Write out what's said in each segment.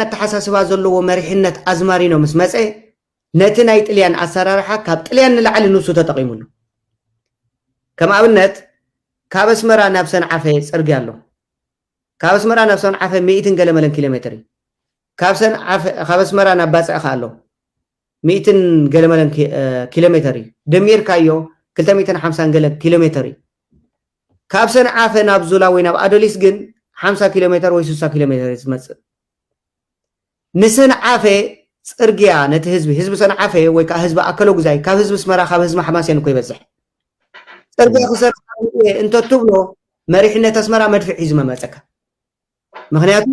ኣተሓሳስባ ዘለዎ መሪሕነት ኣዝማሪኖ ምስ መጸ፣ ነቲ ናይ ጥልያን ኣሰራርሓ ካብ ጥልያን ንላዕሊ ንሱ ተጠቒሙሉ። ከም ኣብነት፣ ካብ ኣስመራ ናብ ሰንዓፈ ጽርግያ ኣሎ። ካብ ኣስመራ ናብ ሰንዓፈ ሚእትን ገለመለን ኪሎ ሜትር እዩ። ካብ ሰንዓፈ፣ ካብ ኣስመራ ናብ ባጽዕ ከኣ ኣሎ። ሚእትን ገለመለን ኪ-፣ እ፣ ኪሎ ሜትር እዩ። ደሚርካዮ ክልተ ሚእትን ሓምሳን ገለ ኪሎ ሜትር እዩ። ካብ ሰንዓፈ ናብ ዙላ ወይ ናብ ኣዶሊስ ግን ሓምሳ ኪሎ ሜትር ወይ ስሳ ኪሎ ሜትር እዩ ዝመጽእ። ንሰንዓፈ ጽርግያ ነቲ ህዝቢ፣ ህዝቢ ሰንዓፈ ወይ ከኣ ህዝቢ ኣከለጉዛይ ካብ ህዝቢ ኣስመራ፣ ካብ ህዝቢ ሓማሴን እኮ ይበዝሕ። ጽርግያ ክሰርሕ እየ እንተትብሎ መሪሕነት ኣስመራ መድፍዕ ሒዙ መመጸካ። ምኽንያቱ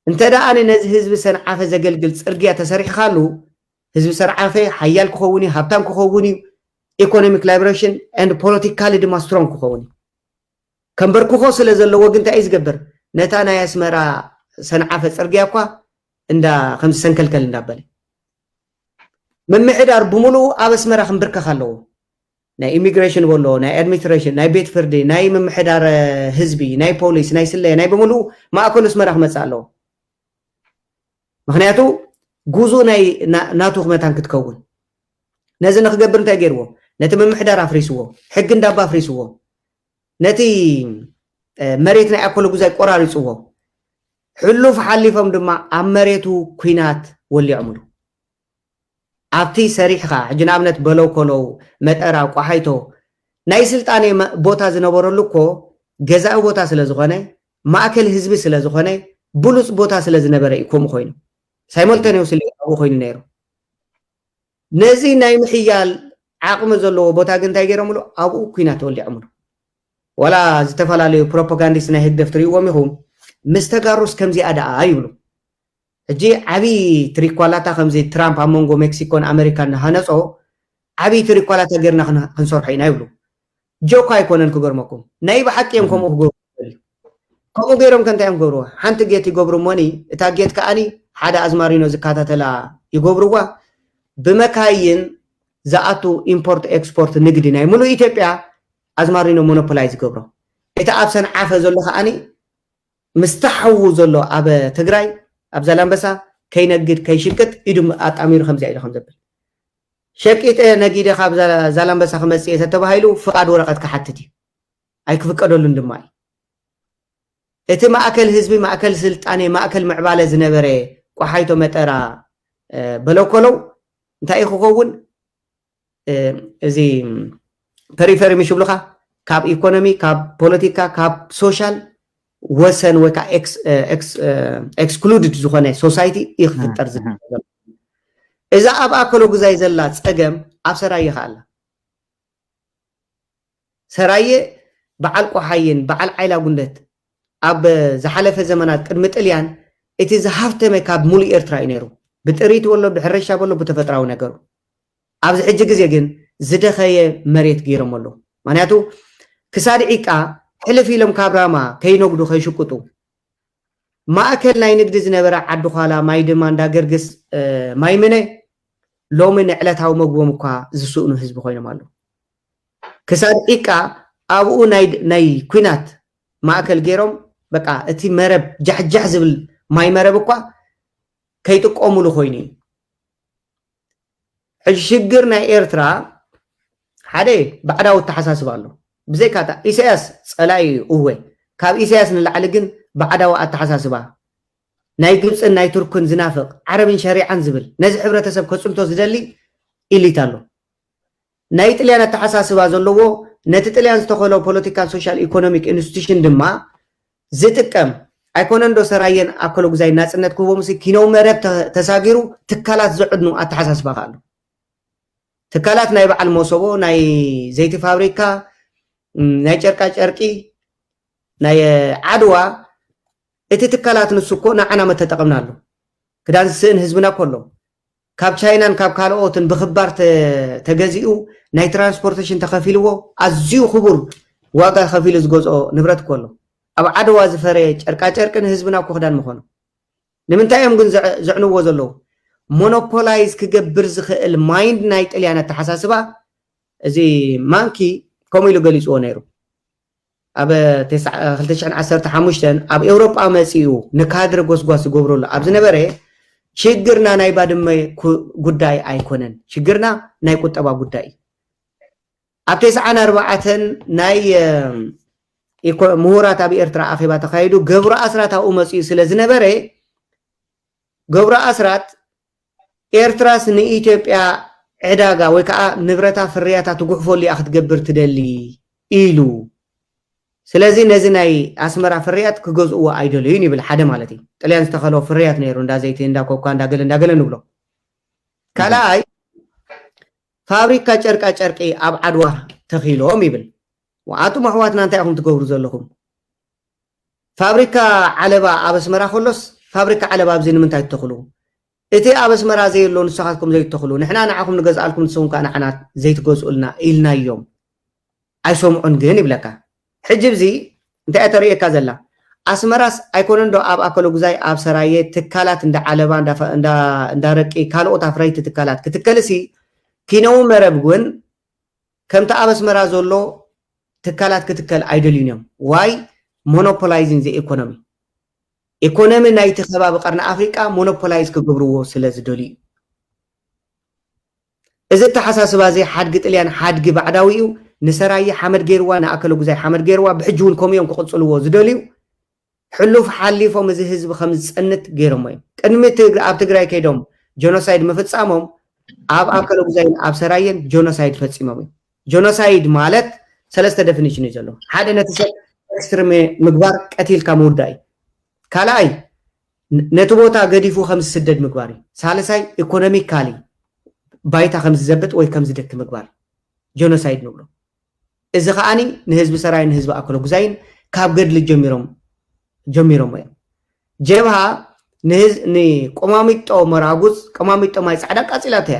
እንተ ደኣ ነዚ ህዝቢ ሰንዓፈ ዘገልግል ጽርግያ ተሰሪሕካሉ፣ ህዝቢ ሰንዓፈ ሓያል ክኸውን እዩ፣ ሃብታም ክኸውን እዩ፣ ኢኮኖሚክ ላይብሬሽን ኤንድ ፖለቲካሊ ድማ ስትሮንግ ክኸውን እዩ። ከንበርክኾ ስለ ዘለዎ ግን እንታይ እዩ ዝገብር? ነታ ናይ ኣስመራ ሰንዓፈ ጽርግያ እኳ እንዳ፣ ከምዚ ሰንከልከል እንዳበለ። ምምሕዳር ብምሉኡ ኣብ ኣስመራ ክንብርከኽ ኣለዎ። ናይ ኢሚግሬሽን በሎ፣ ናይ ኣድሚኒስትሬሽን፣ ናይ ቤት ፍርዲ፣ ናይ ምምሕዳር፣ እ፣ ህዝቢ፣ ናይ ፖሊስ፣ ናይ ስለያ፣ ናይ ብምሉኡ ማእከሉ ኣስመራ ክመጽእ ኣለዎ። ምኽንያቱ ጉዙእ ናይ ና-፣ ናቱ መታን ክትከውን። ነዚ ንክገብር እንታይ ገይርዎ? ነቲ ምምሕዳር ኣፍሪስዎ፣ ሕጊ እንዳባ ኣፍሪስዎ፣ ነቲ፣ እ፣ መሬት ናይ ኣኮሎ ጉዛይ ቆራሪጽዎ። ሕሉፍ ሓሊፎም ድማ ኣብ መሬቱ ኲናት ወሊዖምሉ። ኣብቲ ሰሪሕኻ፣ ሕጂ ንኣብነት በለው ኮለው፣ መጠራ፣ ቆሓይቶ፣ ናይ ስልጣኔ መ-፣ ቦታ ዝነበረሉ እኮ ገዛኢ ቦታ ስለ ዝኾነ፣ ማእከል ህዝቢ ስለ ዝኾነ፣ ብሉጽ ቦታ ስለ ዝነበረ እዩ ከምኡ ኮይኑ። ሳይመልተኒዮስሊ ኣብኡ ኮይኑ ነይሩ። ነዚ ናይ ምሕያል ዓቕሚ ዘለዎ ቦታ ግን እንታይ ገይሮምሉ? ኣብኡ ኲናት ወሊዖምሉ። ዋላ ዝተፈላለዩ ፕሮፓጋንዲስት ናይ ህግደፍ ትርእይዎም ኢኹም፣ ምስ ተጋሩስ ከምዚኣ ደኣ ይብሉ። ሕጂ ዓብዪ ትሪኳላታ ከምዚ ትራምፕ ኣብ መንጎ ሜክሲኮን ኣሜሪካን ንሃነጾ ዓብዪ ትሪኳላታ ጌርና ክን-፣ ክንሰርሖ ኢና ይብሉ። ጆክ ኣይኮነን ክገርመኩም። ናይ ብሓቂ እዮም ከምኡ ክገብሩ ዝደልዩ። ከምኡ ገይሮም ከ እንታይ እዮም ክገብርዋ? ሓንቲ ጌት ይገብሩ እሞኒ፣ እታ ጌት ከኣኒ ሓደ ኣዝማሪኖ ዝከታተላ ይገብርዋ። ብመካይን ዝኣቱ ኢምፖርት ኤክስፖርት ንግዲ ናይ ሙሉእ ኢትዮጵያ ኣዝማሪኖ ሞኖፖላይዝ ይገብሮ። እቲ ኣብ ሰንዓፈ ዘሎ ከኣኒ ምስቲ ሓዉ ዘሎ ኣብ ትግራይ፣ ኣብ ዛላምበሳ ከይነግድ ከይሽቅጥ ኢዱ ኣጣሚሩ ከምዚኣ ኢሉ ከም ዘብል። ሸቂጠ ነጊደ ካብ ዛ-፣ ዛላምበሳ ክመጽእ እየ ተተባሂሉ ፍቓድ ወረቐት ክሓትት እዩ። ኣይክፍቀደሉን ድማ እዩ። እቲ ማእከል ህዝቢ፣ ማእከል ስልጣኔ፣ ማእከል ምዕባለ ዝነበረ ቆሓይቶ መጠራ፣ እ፣ በለኮለው እንታይ እዩ ክኸውን? እ፣ እዚ ፐሪፈሪ ምሽ ይብሉኻ፣ ካብ ኢኮኖሚ፣ ካብ ፖለቲካ፣ ካብ ሶሻል ወሰን ወይ ከዓ ኤክስ-፣ እ፣ ኤክስ-፣ እ፣ ኤክስክሉድድ ዝኾነ ሶሳይቲ እዩ ክፍጠር ዝግበር ዘሎ። እዛ ኣብ ኣከሎ ጉዛይ ዘላ ጸገም ኣብ ሰራየ ከኣ ኣላ። ሰራየ በዓል ቆሓይን በዓል ዓይላ ጉንደት ኣብ ዝሓለፈ ዘመናት ቅድሚ ጥልያን እቲ ዝሃፍተመ ካብ ሙሉእ ኤርትራ እዩ ነይሩ። ብጥሪት በሎ፣ ብሕርሻ በሎ፣ ብተፈጥራዊ ነገሩ። ኣብዚ ሕጂ ግዜ ግን ዝደኸየ መሬት ገይሮም ኣለዉ። ምኽንያቱ ክሳድ ዒቃ ሕልፍ ኢሎም ካብ ራማ ከይነግዱ ከይሽቅጡ ማእከል ናይ ንግዲ ዝነበረ ዓዲ ዃላ፣ ማይ ድማ፣ እንዳ ገርግስ፣ እ፣ ማይ ምነ ሎሚ ንዕለታዊ መግቦም እኳ ዝስእኑ ህዝቢ ኮይኖም ኣለዉ። ክሳድ ዒቃ ኣብኡ ናይ፣ ናይ ኲናት ማእከል ገይሮም በቃ እቲ መረብ ጃሕጃሕ ዝብል ማይ መረብ እኳ ከይጥቀሙሉ ኮይኑ እዩ። ሕጂ ሽግር ናይ ኤርትራ ሓደ ባዕዳዊ ኣተሓሳስባ ኣሎ። ብዘይካ እታ ኢሳያስ ጸላኢ እዩ እወ፣ ካብ ኢሳያስ ንላዕሊ ግን ባዕዳዊ ኣተሓሳስባ ናይ ግብጽን ናይ ቱርክን ዝናፍቕ ዓረብን ሸሪዓን ዝብል ነዚ ሕብረተሰብ ከጽንቶ ዝደሊ ኢሊት ኣሎ። ናይ ጥልያን ኣተሓሳስባ ዘለዎ ነቲ ጥልያን ዝተኸሎ ፖለቲካል ሶሻል ኢኮኖሚክ ኢንስቲቱሽን ድማ ዝጥቀም ኣይኮነን ዶ? ሰራየን ኣከለጉዛይ ናጽነት ክህቦምሲ ኪነው መረብ ተ-፣ ተሳጊሩ ትካላት ዘዕድኑ ኣተሓሳስባ ከኣ ኣሎ። ትካላት ናይ በዓል መሶቦ፣ ናይ ዘይቲ ፋብሪካ፣ ም፣ ናይ ጨርቃ ጨርቂ፣ ናይ ዓድዋ፣ እቲ ትካላት ንሱ እኮ ንዓና መተጠቐምናሉ። ክዳን ዝስእን ህዝብና እኮ ኣሎ። ካብ ቻይናን ካብ ካልኦትን ብኽባር ተ-፣ ተገዚኡ ናይ ትራንስፖርቴሽን ተኸፊልዎ ኣዝዩ ክቡር ዋጋ ከፊሉ ዝገዝኦ ንብረት እኮ ኣሎ። ኣብ ዓድዋ ዝፈረየ ጨርቃጨርቂ ንህዝብና እኮ ክዳን ምኾኖ። ንምንታይ እዮም ግን ዘዕ-፣ ዘዕንዎ ዘለዉ? ሞኖፖላይዝ ክገብር ዝኽእል ማይንድ ናይ ጥልያን ኣተሓሳስባ እዚ ማንኪ ከምኡ ኢሉ ገሊጽዎ ነይሩ። ኣብ ክልተ ሽሕን ዓሰርተ ሓሙሽተን ኣብ ኤውሮጳ መጺኡ ንካድረ ጎስጓስ ዝገብረሉ ኣብ ዝነበረ፣ ሽግርና ናይ ባድመ ጉዳይ ኣይኮነን፣ ሽግርና ናይ ቁጠባ ጉዳይ እዩ። ኣብ ተስዓን ኣርባዕተን ናይ ምሁራት ኣብ ኤርትራ ኣኼባ ተኻይዱ፣ ገብሩ ኣስራት ኣብኡ መጺኡ ስለ ዝነበረ፣ ገብሩ ኣስራት ኤርትራስ ንኢትዮጵያ ዕዳጋ ወይ ከዓ ንብረታ ፍርያታ ትጉሕፈሉ እያ ክትገብር ትደሊ ኢሉ። ስለዚ ነዚ ናይ ኣስመራ ፍርያት ክገዝእዎ ኣይደልዩን ይብል። ሓደ ማለት እዩ፣ ጥልያን ዝተኸሎ ፍርያት ነይሩ፣ እንዳ ዘይቲ፣ እንዳ ኮካ፣ እንዳ ገለ እንዳ ገለ ንብሎ። ካልኣይ፣ ፋብሪካ ጨርቃ ጨርቂ ኣብ ዓድዋ ተኺሎም ይብል። ኣቱም ኣሕዋትና እንታይ ኢኹም ትገብሩ ዘለኹም? ፋብሪካ ዓለባ ኣብ ኣስመራ ከሎስ ፋብሪካ ዓለባ ኣብዚ ንምንታይ ትተኽሉ? እቲ ኣብ ኣስመራ ዘየሎ ንስኻትኩም ዘይትተኽሉ፣ ንሕና ንዓኹም ንገዝኣልኩም ንስኹም ከኣ ንዓና ዘይትገዝኡልና ኢልናዮም። ኣይሰምዑን ግን ይብለካ። ሕጂ እዚ እንታይ እያ ተርእየካ ዘላ? ኣስመራስ ኣይኮነን ዶ ኣብ ኣከለጉዛይ ኣብ ሰራየ ትካላት እንዳ ዓለባ እንዳ ረቂ ካልኦት ኣፍረይቲ ትካላት ክትከልሲ ኪነዊ መረብ እውን ከምቲ ኣብ ኣስመራ ዘሎ ትካላት ክትከል ኣይደልዩን እዮም። ዋይ? Monopolizing the economy። ኢኮኖሚ ናይቲ ከባቢ ቀርኒ ኣፍሪቃ ሞኖፖላይዝ ክገብርዎ ስለ ዝደልዩ እዩ። እዚ ኣተሓሳስባ እዚ ሓድጊ ጥልያን ሓድጊ ባዕዳዊ እዩ። ንሰራየ ሓመድ ገይርዋ፣ ንኣከለ ጉዛይ ሓመድ ገይርዋ፣ ብሕጂ እውን ከምኡ እዮም ክቕጽልዎ ዝደልዩ። ሕሉፍ ሓሊፎም እዚ ህዝቢ ከም ዝጸንት ገይሮሞ እዮም። ቅድሚ ትግ- ኣብ ትግራይ ከይዶም ጀኖሳይድ ምፍጻሞም ኣብ ኣከለ ጉዛይን ኣብ ሰራየን ጀኖሳይድ ፈጺሞም እዮም። ጀኖሳይድ ማለት ሰለስተ ደፊኒሽን እዩ ዘሎ። ሓደ ነቲ ሰብ ኤክስትሪም ምግባር ቀቲልካ ምውዳእ እዩ። ካልኣይ ን- ነቲ ቦታ ገዲፉ ከም ዝስደድ ምግባር እዩ። ሳልሳይ ኢኮኖሚካሊ ባይታ ከም ዝዘብጥ ወይ ከም ዝደክ ምግባር ጀኖሳይድ ንብሎ። እዚ ከዓኒ ንህዝቢ ሰራይ ንህዝቢ ኣከለ ጉዛይን ካብ ገድሊ ጀሚሮም ጀሚሮም እዮም። ጀብሃ ንህዝ- ንቆማሚጦ መራጉዝ ቆማሚጦ ማይ ጻዕዳ ቃጺላቶ እያ።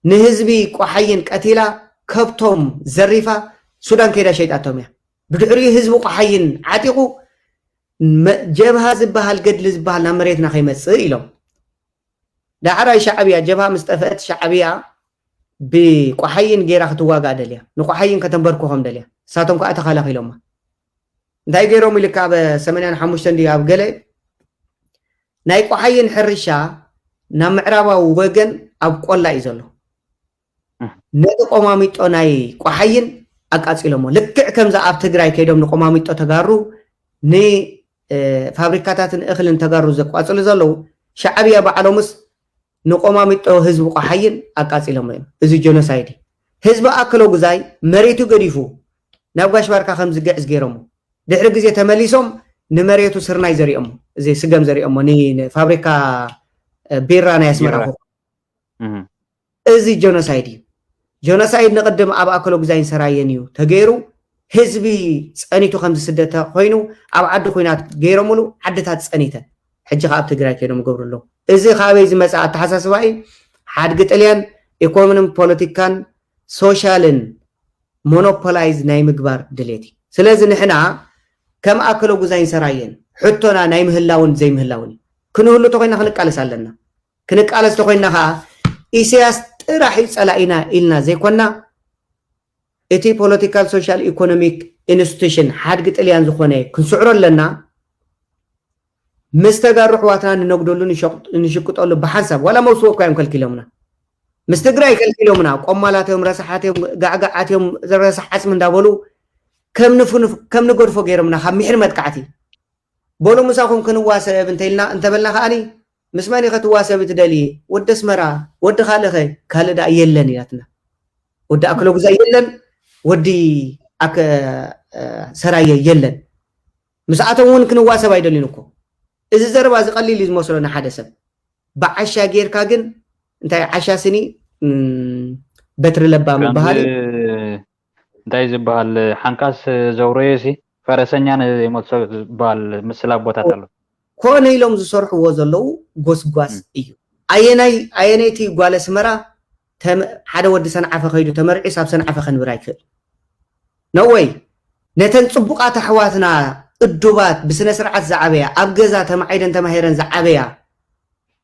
ንህዝቢ ቆሓይን ቀቲላ ከብቶም ዘሪፋ ሱዳን ከይዳ ሸይጣቶም እያ። ብድሕሪኡ ህዝቢ ቆሓይን ዓጢቑ መ- ጀብሃ ዝበሃል ገድሊ ዝበሃል ናብ መሬትና ከይመጽእ ኢሎም። ዳሕራይ ሻዕብያ ጀብሃ ምስ ጠፍአት ሻዕብያ ብቆሓይን ገይራ ክትዋጋእ ደልያ ንቆሓይን ከተንበርክኾም ደልያ እሳቶም ከዓ ተኸላኺሎማ። እንታይ ገይሮም ኢልካ ኣብ ሰማንያን ሓሙሽተን ድዩ ኣብ ገለ ናይ ቆሓይን ሕርሻ ናብ ምዕራባዊ ወገን ኣብ ቆላ እዩ ዘሎ። ነቲ ቆማሚጦ ናይ ቆሓይን ኣቃጺሎሞ። ልክዕ ከምዚ ኣብ ትግራይ ከይዶም ንቆማሚጦ ተጋሩ ንፋብሪካታትን እኽልን ተጋሩ ዘቋጽሉ ዘለዉ ሻዕብያ ባዕሎምስ ንቆማሚጦ ህዝቢ ቆሓይን ኣቃጺሎሞ እዮም። እዚ ጀኖሳይድ እዩ። ህዝቢ ኣክሎ ጉዛይ መሬቱ ገዲፉ ናብ ጋሽ ባርካ ከም ዝግዕዝ ገይሮሞ። ድሕሪ ግዜ ተመሊሶም ንመሬቱ ስርናይ ዘሪኦሞ፣ እዚ ስገም ዘሪኦሞ ንፋብሪካ ቢራ ናይ ኣስመራ። እዚ ጀኖሳይድ እዩ። ጀኖሳይድ ንቅድም ኣብ ኣከሎ ጉዛይን ሰራየን እዩ ተገይሩ። ህዝቢ ጸኒቱ ከም ዝስደተ ኮይኑ ኣብ ዓዲ ኩናት ገይሮምሉ ዓድታት ጸኒተን። ሕጂ ከኣ ኣብ ትግራይ ከይዶም ይገብሩ ኣለዉ። እዚ ካበይ ዝመጸ ኣተሓሳስባ እዩ? ሓድጊ ጥልያን ኢኮኖምን ፖለቲካን ሶሻልን ሞኖፖላይዝ ናይ ምግባር ድሌት እዩ። ስለዚ ንሕና ከም ኣከሎ ጉዛይን ሰራየን ሕቶና ናይ ምህላውን ዘይምህላውን እዩ። ክንህሉ ተኮይና ክንቃለስ ኣለና። ክንቃለስ ተኮይና ከዓ ኢሳያስ ጥራሕ እዩ ጸላኢና ኢልና ዘይኮና እቲ ፖለቲካል ሶሻል ኢኮኖሚክ ኢንስቲቱሽን ሓድጊ ጥልያን ዝኾነ ክንስዕሮ ኣለና። ምስ ተጋሩ ኣሕዋትና ንነግደሉ ንሸቕ- ንሽቅጠሉ ብሓንሳብ ዋላ መውስቦ እኳ እዮም ከልኪሎምና። ምስ ትግራይ ከልኪሎምና ቆማላት እዮም ረሳሓት እዮም ጋዕጋዓት እዮም ረሳሕ ዓፅሚ እንዳበሉ ከም ንፉንፍ ከም ንገድፎ ገይሮምና ካብ ምሕሪ መጥቃዕቲ በሉ ምሳኹም ክንዋሰብ እንተኢልና እንተበልና ከዓኒ ምስ መን ኢኸ ትዋሰብ ትደሊ? ወዲ ኣስመራ ወዲ ካልእኸ? ካልእ ደኣ የለን ኢላትና። ወዲ ኣክለጉዛይ የለን፣ ወዲ ኣከ ሰራየ የለን። ምስኣቶም እውን ክንዋሰብ ኣይደልን እኮ። እዚ ዘረባ እዚ ቀሊል እዩ ዝመስሎ ንሓደ ሰብ። ብዓሻ ጌርካ ግን እንታይ ዓሻ ስኒ በትሪ ለባ ምበሃል እዩ። እንታይ ዝበሃል ሓንካስ ዘውረየ ሲ ፈረሰኛ ንዘይመልሶ ዝበሃል ምስል ኣቦታት ኣሎ። ኮነ ኢሎም ዝሰርሕዎ ዘለዉ ጎስጓስ እዩ። ኣየናይ ኣየነይቲ ጓል ኣስመራ ሓደ ወዲ ሰንዓፈ ከይዱ ተመርዒስ ኣብ ሰንዓፈ ከንብር ኣይክእል ነወይ። ነተን ፅቡቃት ኣሕዋትና እዱባት ብስነ ስርዓት ዝዓበያ ኣብ ገዛ ተማዒደን ተማሂረን ዝዓበያ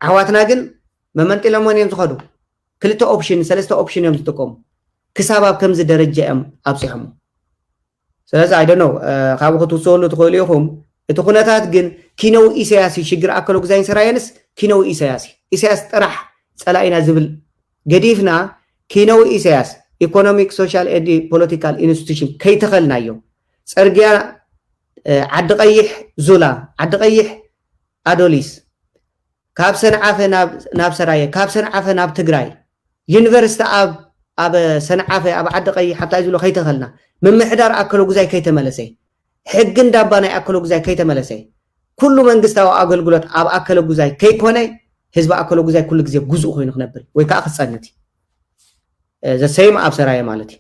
ኣሕዋትና ግን መመንጢሎሞን እዮም ዝኸዱ። ክልተ ኦፕሽን ሰለስተ ኦፕሽን እዮም ዝጥቀሙ ክሳብ ኣብ ከምዚ ደረጃ እዮም ኣብፂሖሞ። ስለዚ I don't know ካብኡ ክትውስወሉ ትኽእሉ ኢኹም። እቲ ኩነታት ግን ኪነው ኢሳያስ እዩ ሽግር ኣከለ ጉዛይን ሰራየንስ ኪነው ኢሳያስ እዩ። ኢሳያስ ጥራሕ ጸላኢና ዝብል ገዲፍና ኪነው ኢሳያስ economic social and political institution ከይተኸልናዮ ጽርግያ ዓዲ ቀይሕ ዙላ ዓዲ ቀይሕ ኣዶሊስ ካብ ሰንዓፈ ናብ ሰራየ ካብ ሰንዓፈ ናብ ትግራይ ዩኒቨርሲቲ ኣብ ኣብ ሰንዓፈ ኣብ ዓዲ ቀይሕ ኣብታይ ዝብሎ ከይተኸልና ምምሕዳር ኣከለ ጉዛይ ከይተመለሰ ሕጊ እንዳባ ናይ ኣከለ ጉዛይ ከይተመለሰ ኩሉ መንግስታዊ ኣገልግሎት ኣብ ኣከለ ጉዛይ ከይኮነ ህዝቢ ኣከለ ጉዛይ ኩሉ ግዜ ጉዙእ ኮይኑ ክነብር ወይ ከዓ ክፀንት ዘሰይም ኣብ ሰራየ ማለት እዩ።